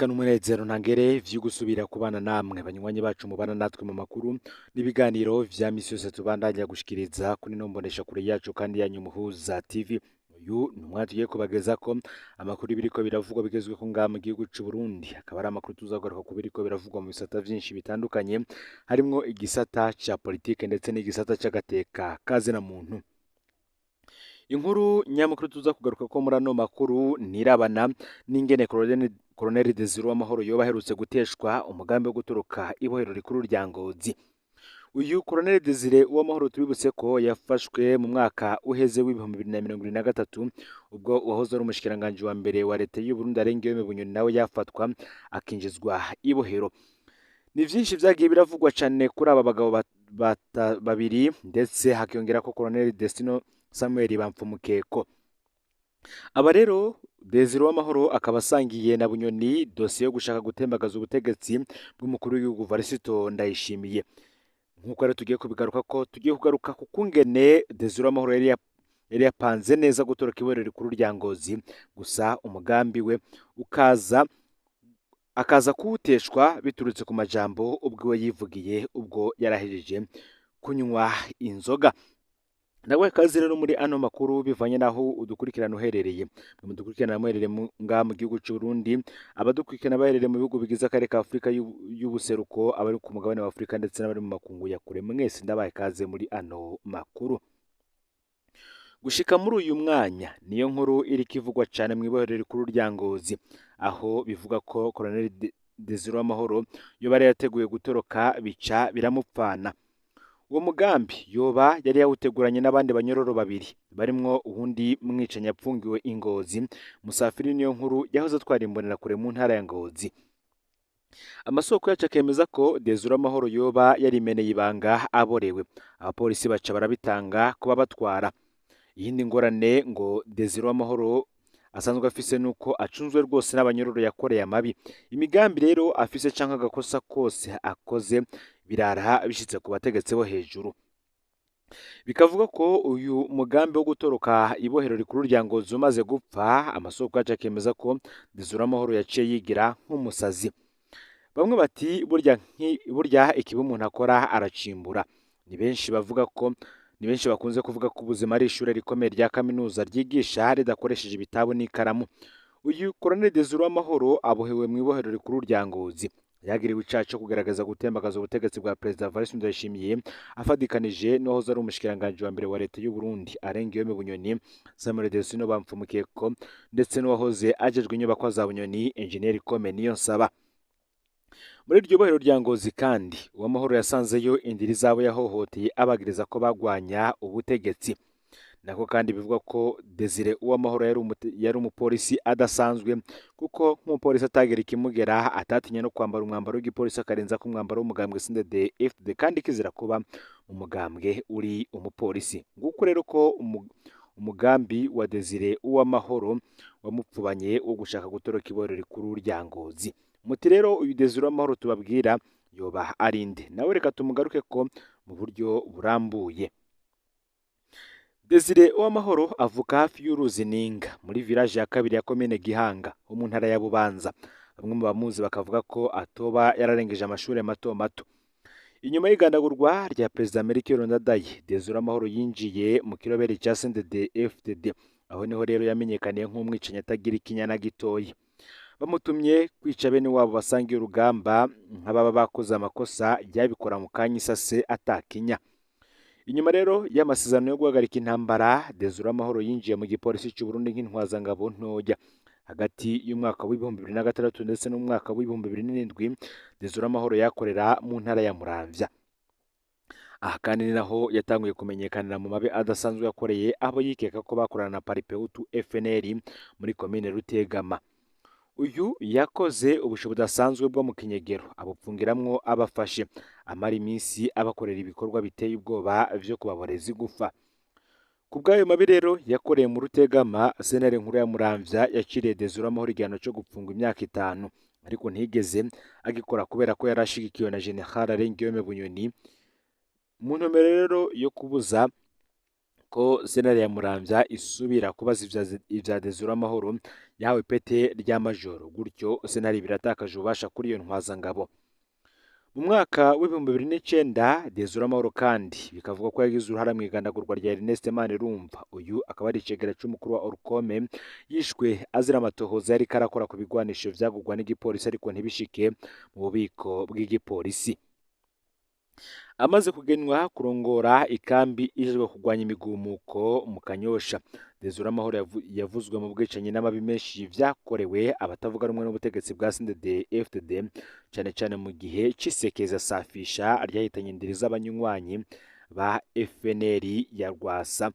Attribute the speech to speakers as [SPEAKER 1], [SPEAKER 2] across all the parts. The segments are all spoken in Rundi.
[SPEAKER 1] N'iteka n'umunezero ntangere vyo gusubira kubana namwe banywanyi bacu mubana natwe mu makuru n'ibiganiro vya misi yose tubandanya gushikiriza kuri ino mboneshakure yacu kandi yanyu Muhuza TV. Uyu ni umwanya tugiye kubagezako amakuru y'ibiriko biravugwa bigezweho ngaha mu gihugu c'u Burundi, akaba ari amakuru tuzagaruka ku biriko biravugwa mu bisata vyinshi bitandukanye, harimwo igisata ca politike ndetse n'igisata c'agateka kazina muntu. Inkuru nyamukuru tuza kugaruka ko muri ano makuru nirabana n'ingene Colonel Desire Uwamahoro yoba aherutse guteshwa umugambi wo gutoroka ibohero rikuru rya Ngozi. Uyu Colonel Desire Uwamahoro tubibutse ko yafashwe mu mwaka uheze w'2023, ubwo uwahoze ari umushikiranganji wa mbere wa leta y'u Burundi Alain Bunyoni nawe yafatwa akinjizwa ibohero. Ni vyinshi vyagiye biravugwa cane kuri aba bagabo babiri, ndetse hakiyongera ko Colonel Destino Samuel Bamfumukeko. Aba rero Desire Uwamahoro akaba asangiye na Bunyoni dosiye yo gushaka gutembagaza ubutegetsi bw'umukuru w'igihugu Varisito Ndayishimiye. Nk'uko rero tugiye kubigaruka ko tugiye kugaruka ku kungene Desire Uwamahoro yari yapanze neza gutoroka ibohero rikuru rya Ngozi, gusa umugambi we ukaza akaza kuwuteshwa biturutse ku majambo ubwo we yivugiye ubwo yarahejeje kunywa inzoga. Nawe kazi rero muri ano makuru bivanye naho udukurikirana uherereye. Mudukurikirana muherereye ngaha mu gihugu c'u Burundi, abadukurikirana baherereye mu bihugu bigize akarere ka Afurika y'ubuseruko, abari ku mugabane wa Afurika ndetse n'abari mu makungu ya kure, mwese ndabaye kaze muri ano makuru. Gushika muri uyu mwanya niyo nkuru iriko ivugwa cane mw'ibohero rikuru rya Ngozi, aho bivuga ko Colonel Desire Uwamahoro yoba yari yateguye gutoroka bica biramupfana. Uwo mugambi yoba yari yawuteguranye n'abandi banyororo babiri barimwo uwundi mwicanyi apfungiwe i Ngozi, Musafiri niyo nkuru yahoze atwara imbonerakure mu ntara ya Ngozi. Amasoko yacu akemeza ko Desire Uwamahoro yoba yarimeneye ibanga aborewe, abapolisi baca barabitanga kuba batwara. Iyindi ngorane ngo Desire Uwamahoro asanzwe afise nuko acunzwe rwose n'abanyororo yakoreye amabi. Imigambi rero afise canke agakosa kose akoze birara bishitse ku bategetsi bo hejuru. Bikavuga ko uyu mugambi wo gutoroka ibohero rikuru rya Ngozi umaze gupfa, amasoko yacu akemeza ko Desire Uwamahoro yaciye yigira nk'umusazi. Bamwe bati burya ikibi umuntu akora aracimbura. Ni benshi bavuga ko ni benshi bakunze kuvuga ko ubuzima ari ishure rikomeye rya kaminuza ryigisha ridakoresheje ibitabo n'ikaramu. Uyu Colonel Desire Uwamahoro abohewe mu ibohero rikuru rya Ngozi. Yagiriwe icaha co kugerageza gutembagaza ubutegetsi bwa Perezida Evariste Ndayishimiye afadikanije n'uwahoze ari umushikiranganji wa mbere wa leta y'u Burundi Alain Guillaume Bunyoni, Samuel Destino Bamfumukeko ndetse n'uwahoze ajejwe inyubakwa za Bunyoni Engineer Kome Niyonsaba. Muri iryo bohero rya Ngozi kandi Uwamahoro yasanzeyo indiri zabo yahohoteye abagiriza ko bagwanya ubutegetsi. Nako kandi bivugwa ko Desire Uwamahoro yari umupolisi adasanzwe, kuko nk'umupolisi atagera ikimugera atatinya no kwambara umwambaro w'igipolisi akarenza ku mwambaro w'umugambwe CNDD-FDD, kandi kizira kuba umugambwe uri umupolisi. Nguko rero ko umugambi wa Desire Uwamahoro wamupfubanye wo gushaka gutoroka ibohero rikuru rya Ngozi. Muti rero uyu Desire Uwamahoro tubabwira yoba ari nde? Nawe reka tumugaruke ko mu buryo burambuye. Desire Uwamahoro avuka hafi y'uruzi Ninga muri village ya kabiri ya komine Gihanga ho mu ntara ya Bubanza. Bamwe mu bamuzi bakavuga ko atoba yararengeje amashuri mato mato. Inyuma y'igandagurwa rya Perezida Melchior Ndadaye, Desire Uwamahoro yinjiye mu kiroberi ca CNDD-FDD. Aho niho rero yamenyekaniye nk'umwicanyi atagira ikinya na gitoyi. Bamutumye kwica bene wabo basangiye urugamba nk'ababa bakoze amakosa, yabikora mu kanya isase atakinya. Inyuma rero y'amasezerano yo guhagarika intambara, Desire Uwamahoro yinjiye mu gipolisi c'u Burundi nk'intwazangabo ntoya. Hagati y'umwaka w'2006 ndetse n'umwaka w'2007, Desire Uwamahoro yakorera mu ntara ya Muramvya. Aha kandi ni naho yatanguye kumenyekanira mu mabi adasanzwe yakoreye abo yikeka ko bakorana na Paripehutu FNL muri komine Rutegama. Uyu yakoze ubusho budasanzwe bwo mu kinyegero, abupfungiramwo abafashe, amara iminsi abakorera ibikorwa biteye ubwoba vyo kubaboreza igufa. Ku bw'ayo mabi rero yakoreye mu Rutegama, sentare nkuru ya Muramvya yaciriye Desire Uwamahoro igihano co gupfungwa imyaka 5, ariko ntiyigeze agikora kubera ko yari ashigikiwe na General Alain Guillaume Bunyoni. Mu ntumbero rero yo kubuza ko sentare ya Muramvya isubira kubaza ivya Desire Uwamahoro yahawe ipete rya majoro, gutyo sentare biratakaje ububasha kuri iyo ntwazangabo. Mu mwaka w'2009 Desire Uwamahoro kandi bikavuga ko yagize uruhara mu igandagurwa rya Ernest Manirumva, uyu akaba ari icegera c'umukuru wa Orcome, yishwe azira amatohoza yariko arakora ku bigwanisho vyagurwa n'igipolisi ariko ntibishike mu bubiko bw'igipolisi. Amaze kugenwa kurongora ikambi ijejwe kurwanya imigumuko mu Kanyosha, Desire Uwamahoro yavuzwe mu bwicanyi n'amabi menshi vyakorewe abatavuga rumwe n'ubutegetsi bwa CNDD-FDD, cane cane mu gihe c'isekeza safisha ryahitanye indiri z'abanywanyi ba FNL ya Rwasa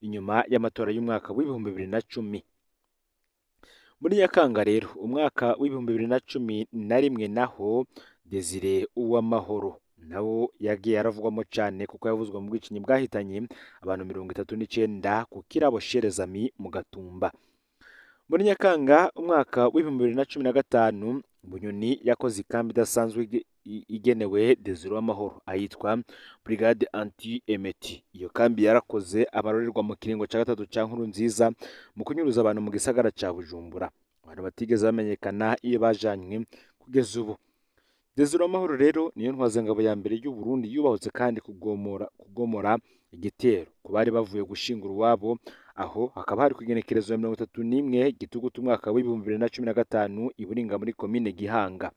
[SPEAKER 1] inyuma y'amatora y'umwaka w'2010. Muri Nyakanga rero umwaka w'2011 naho Desire Uwamahoro nawo yagiye aravugwamo cane, kuko yavuzwe mu bwicanyi bwahitanye abantu 39 ku kirabo Sherezami mu Gatumba. Muri Nyakanga umwaka w'2015 Bunyoni yakoze ikambi idasanzwe igenewe Desire Uwamahoro ayitwa Brigade Anti-Emeti. Iyo kambi yarakoze abarorerwa mu kiringo ca gatatu ca Nkurunziza mu kunyuruza abantu mu gisagara ca Bujumbura, abantu batigeze bamenyekana iyo bajanywe kugeza ubu. Desire Uwamahoro rero niyo ntwazangabo ya mbere y'u Burundi yubahutse kandi kugomora igitero ku bari bavuye gushingura uwabo, aho hakaba hari kw'igenekerezo ya 31 Gitugutu umwaka w'2015 i Buringa muri komine Gihanga.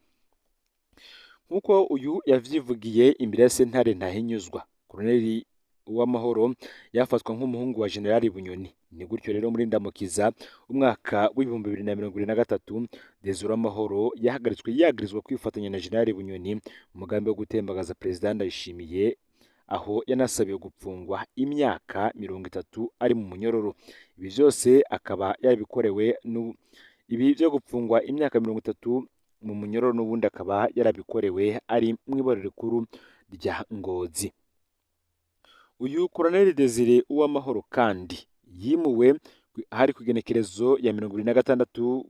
[SPEAKER 1] Nk'uko uyu yavyivugiye imbere ya sentare Ntahinyuzwa, Koloneli Uwamahoro yafatwa nk'umuhungu wa Generali Bunyoni. Ni gutyo rero muri Ndamukiza umwaka w'2023 Desire Uwamahoro yahagaritswe yagirizwa kwifatanya na Generali Bunyoni mu mugambi wo gutembagaza Perezida Ndayishimiye, aho yanasabiwe gupfungwa imyaka 30 ari mu munyororo. Ibi vyose akaba yarabikorewe, ibi vyo gupfungwa imyaka 30 mu munyororo n'ubundi akaba yarabikorewe ari mw'iborero rikuru rya Ngozi. Uyu Koloneli Desire Uwamahoro kandi yimuwe hari kw'igenekerezo ya 26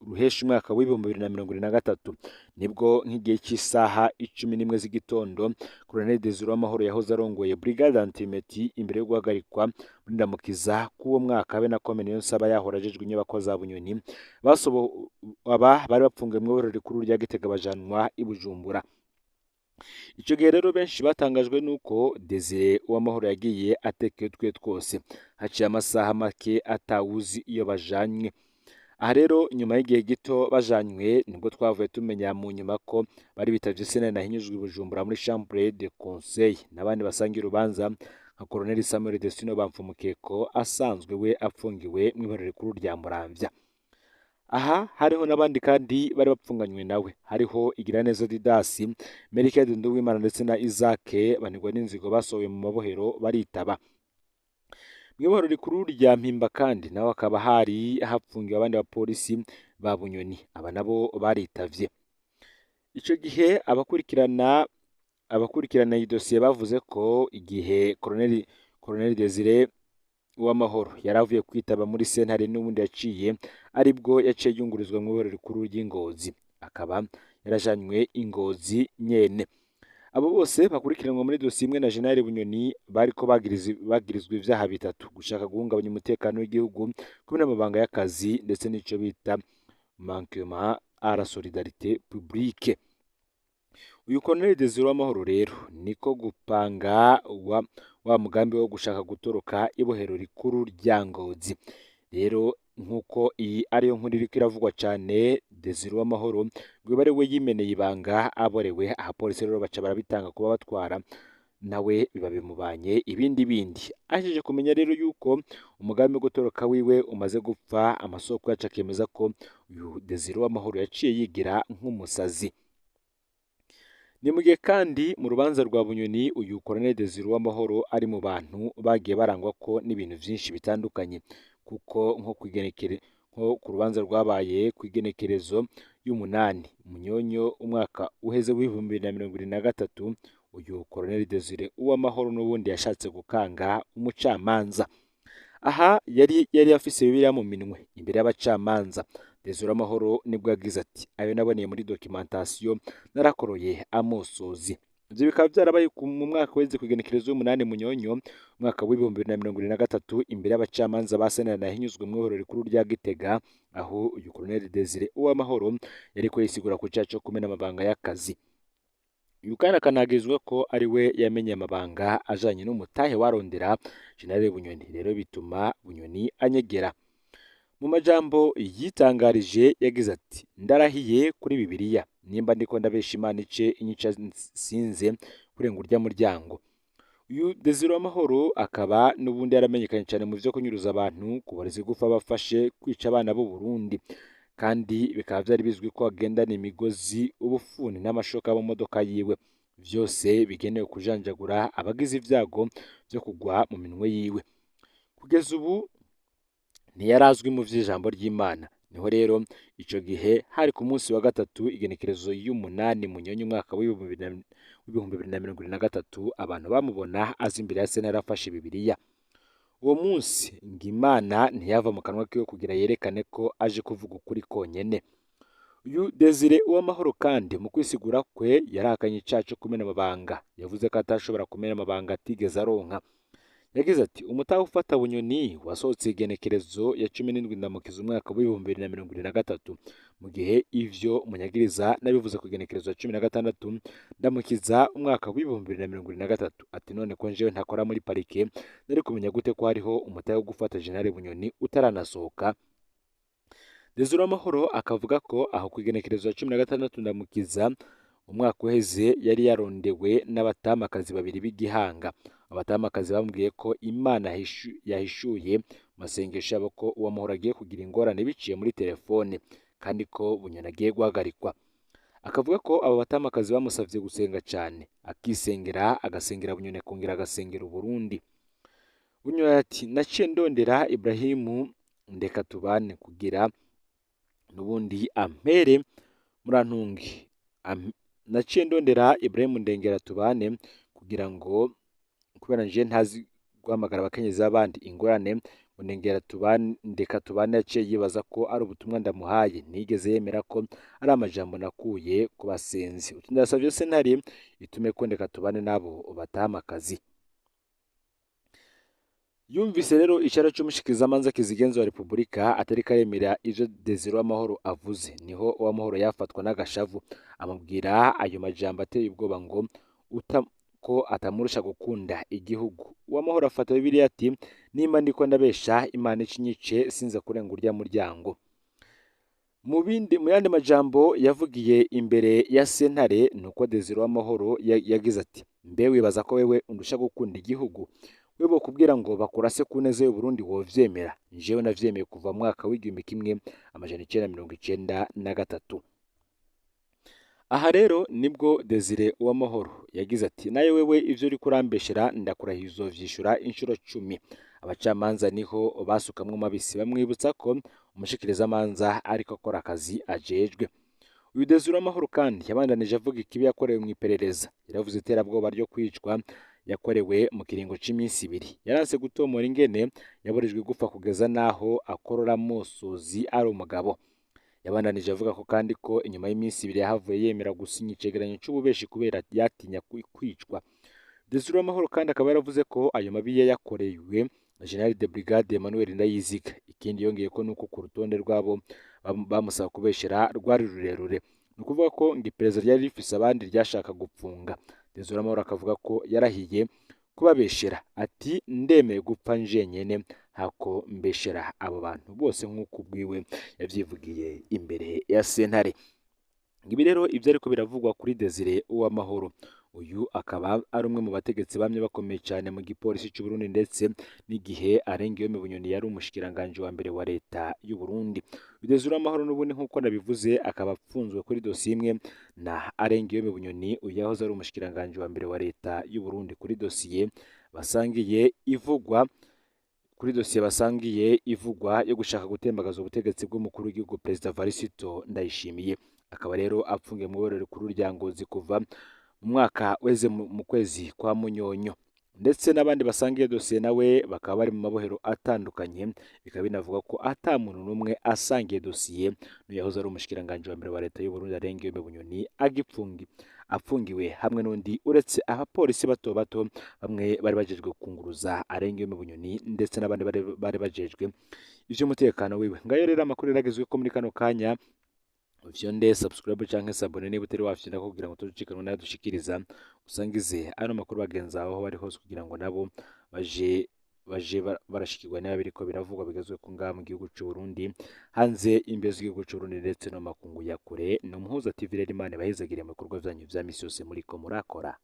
[SPEAKER 1] Ruheshi umwaka w'2023, nibwo nk'igihe cy'isaha 11 z'igitondo Koloneli Desire Uwamahoro yahoze arongoye Brigade Anti-Emeti imbere yo guhagarikwa muri Ndamukiza k'uwo mwaka, be na Komine Niyonsaba yahora ajejwe inyubako za Bunyoni, aba bari bapfungiwe mw'iborero rikuru rya Gitega bajanwa i Bujumbura. Ico gihe rero benshi batangajwe nuko Desire Uwamahoro yagiye atekeye utwe twose, haciye amasaha make atawuzi iyo bajanywe. Aha rero nyuma y'igihe gito bajanywe nibwo twavuye tumenya mu nyuma ko bari bitavye sentare Ntahinyuzwa i Bujumbura muri Chambre de Conseil n'abandi basangiye urubanza nka Colonel Samuel Destino Bamfumukeko asanzwe we apfungiwe mw'iborero rikuru rya Muramvya. Aha hariho n'abandi kandi bari bapfunganywe nawe, hariho Igiraneza Didasi, Melchiade Nduwimana ndetse na Isaac Banigwa n'Inzigo basohowe mu mabohero baritaba. Mw'ibohero rikuru rya Mpimba kandi naho hakaba hari hapfungiwe abandi bapolisi ba Bunyoni, aba nabo baritavye. Ico gihe abakurikirana iyi dosiye bavuze ko igihe Colonel Desire Uwamahoro yaravuye kwitaba muri sentare n'ubundi yaciye aribwo yaciye yungururizwa mw'ibohero rikuru ry'i Ngozi, akaba yarajanywe i Ngozi nyene. Abo bose bakurikiranwa muri dosiye imwe na General Bunyoni bariko bagirizwa ivyaha bitatu: gushaka guhungabanya umutekano w'igihugu, kumena amabanga y'akazi ndetse n'ico bita manquement à la solidarité publique. Uyu Colonel Desire Uwamahoro rero niko gupanga wa mugambi wo gushaka gutoroka ibohero rikuru rya Ngozi. Rero nkuko iyi ariyo nkuru iriko iravugwa cane, Desire Uwamahoro ngo ari we yimeneye ibanga aborewe, abapolisi rero baca barabitanga kuba batwara, nawe biba bimubanye ibindi bindi. Ahejeje kumenya rero yuko umugambi wo gutoroka wiwe umaze gupfa, amasoko yacu akemeza ko uyu Desire Uwamahoro yaciye yigira nk'umusazi. Ni mu gihe kandi mu rubanza rwa Bunyoni uyu Colonel Desire Uwamahoro ari mu bantu bagiye barangwa ko n'ibintu vyinshi bitandukanye, kuko nko ku rubanza rwabaye kw'igenekerezo y'umunani Munyonyo umwaka uheze w'2023, uyu Colonel Desire Uwamahoro n'ubundi yashatse gukanga umucamanza. Aha yari afise Bibiliya mu minwe imbere y'abacamanza. Desire Uwamahoro nibwo yagize ati: ayo naboneye muri documentation narakoroye amosozi. Ivyo bikaba vyarabaye mu mwaka weze kw'igenekerezo y'umunani Munyonyo umwaka w'2023 imbere y'abacamanza ba sentare Ntahinyuzwa mw'ibohero rikuru rya Gitega, aho uyu Colonel Desire Uwamahoro yariko yisigura ku caha co kumena amabanga y'akazi. Uyu kandi akanagizwa ko ari we yamenye amabanga ajanye n'umutahe warondera General Bunyoni, rero bituma Bunyoni anyegera. Mu majambo yitangarije yagize ati: "Ndarahiye kuri Bibiliya, nimba ndiko ndabesha Imana ice inyica sinze kurenga urya muryango." Uyu Desire Uwamahoro akaba n'ubundi yaramenyekanye cyane mu vyo kunyuruza abantu, kuboreza igufa bafashe, kwica abana b'u Burundi, kandi bikaba vyari bizwi ko agendana imigozi, ubufuni n'amashoka mu modoka yiwe, vyose bigenewe kujanjagura abagize ivyago vyo kugwa mu minwe yiwe. Kugeza ubu ntiyarazwi mu vy'ijambo ry'Imana. Niho rero ico gihe hari ku munsi wa gatatu igenekerezo y'umunani Munyonyo umwaka w'2023 abantu bamubona aza imbere ya sentare afashe Bibiliya. Uwo munsi ngo Imana ntiyava mu kanwa kiwe kugira yerekane ko aje kuvuga ukuri konyene. Uyu Desire Uwamahoro kandi mu kwisigura kwe yarahakanye icaha co kumena amabanga. Yavuze ko atashobora kumena amabanga atigeze aronka. Yagize ati: "Umutahe ufata Bunyoni wasohotse igenekerezo ya 17 Ndamukiza umwaka w'2023, mu gihe ivyo munyagiriza nabivuze ku igenekerezo ya 16 Ndamukiza umwaka w'2023." Ati: "None ko njewe ntakora muri parike, nari kumenya gute ko hariho umutahe wo gufata General Bunyoni utaranasohoka?" Desire Uwamahoro akavuga ko aho ku igenekerezo ya 16 Ndamukiza umwaka uheze yari yarondewe n'abatamakazi babiri b'igihanga. Abatamakazi bamubwiye ko Imana yahishuye mu masengesho yabo ko Uwamahoro agiye kugira ingorane biciye muri telefone, kandi ko Bunyoni agiye guhagarikwa. Akavuga ko abo batamakazi bamusavye gusenga cane, akisengera, agasengera Bunyoni, akongera agasengera Uburundi. Bunyoni ati: "Naciye ndondera Ibrahimu ndeka tubane kugira n'ubundi ampere murantunge. Naciye ndondera Ibrahimu ndengera tubane kugira ngo kubera nje ntazi guhamagara abakenyezi b'abandi ingorane, ngo ndengera tubane, ndeka tubane." Yaciye yibaza ko ari ubutumwa ndamuhaye, ntigeze yemera ko ari amajambo nakuye ku basenzi. Uti: "Ndasavye sentare itume ko ndeka tubane n'abo batamakazi." Yumvise rero icaro c'umushikizamanza kizigenza wa Repubulika atariko aremera ivyo Desire Uwamahoro avuze, niho Uwamahoro yafatwa n'agashavu amubwira ayo majambo ateye ubwoba ngo ko atamurusha gukunda igihugu. Uwamahoro afata Bibiliya ati: "Nimba ndiko ndabesha Imana icinyice sinza kurenga urya muryango." Mu bindi, mu yandi majambo yavugiye imbere ya sentare nuko Desire Uwamahoro yagize ati: "Mbe wibaza ko wewe undusha gukunda igihugu? We bokubwira ngo bakurase ku neza y'u Burundi wovyemera? Jewe navyemeye kuva mu mwaka w'1993." Aha rero nibwo Desire Uwamahoro yagize ati: "Nayo wewe ivyo uriko urambeshera ndakurahiye uzovyishura inshuro 10." Abacamanza niho basukamwo mabisi bamwibutsa ko umushikirizamanza ariko akora akazi ajejwe. Uyu Desire Uwamahoro kandi yabandanije avuga ikibi yakorewe mu iperereza. Yaravuze iterabwoba ryo kwicwa yakorewe mu kiringo c'iminsi ibiri. Yaranse gutomora ingene yaborejwe igufa kugeza naho akorora amosozi ari umugabo. Yabandanije avuga ko kandi ko inyuma y'iminsi ibiri yahavuye yemera gusinya icegeranyo c'ububeshi kubera yatinya kwicwa. Desire Uwamahoro kandi akaba yaravuze ko ayo mabi yayakorewe na General de Brigade Emmanuel Ndayiziga. Ikindi yongeye ko nuko ku rutonde rwabo bamusaba kubeshera rwari rurerure, ni ukuvuga ko ngo iperereza ryari rifise abandi ryashaka gupfunga. Desire Uwamahoro akavuga ko yarahiye kubabeshera, ati: "Ndemeye gupfa njenyene hako mbeshera abo bantu bose," nk'uko ubwiwe yavyivugiye imbere ya sentare. Ibi rero ivyo ariko biravugwa kuri Desire Uwamahoro. Uyu akaba ari umwe mu bategetsi bamye bakomeye cyane mu gipolisi cy'u Burundi, ndetse n'igihe Arenga Bunyoni yari umushikiranganje wa mbere wa leta y'u Burundi. Desire Uwamahoro n'ubundi nk'uko nabivuze akaba apfunzwe kuri dosiye imwe na Arenga Bunyoni, uyu yahoze ari umushikiranganje wa mbere wa leta y'u Burundi, kuri dosiye basangiye ivugwa kuri dosiye basangiye ivugwa yo gushaka gutembagaza ubutegetsi bw'umukuru w'igihugu Perezida Varisito Ndayishimiye. Akaba rero apfungiye mu iborero rikuru rya Ngozi kuva mu mwaka weze mu kwezi kwa Munyonyo, ndetse n'abandi basangiye dosiye nawe bakaba bari mu mabohero atandukanye. Bikaba binavuga ko ata muntu n'umwe asangiye dosiye n'uyahoze ari umushikiranganje wa mbere wa leta y'u Burundi Arenga Bunyoni apfungiwe hamwe n'undi uretse abapolisi bato bato bamwe bari bajejwe kunguruza Arenge mu Bunyoni ndetse n'abandi bari bajejwe ivy'umutekano wiwe. Ngayo rero amakuru yaragezwe ko muri kano kanya. Ufyonde subscribe canke s'abonner niba utari wafyonda kugira ngo tucikanwe nayo dushikiriza, usangize ano makuru bagenzi aho bari hose kugira ngo nabo baje barashikirwa niba biriko biravugwa bigezwe ko ngaha mu gihugu c'u Burundi, hanze imbibe z'igihugu c'u Burundi ndetse no makungu ya kure. Ni Umuhuza TV rero, Imana ibahezagire mu bikorwa vyanyu vya misi yose muriko murakora.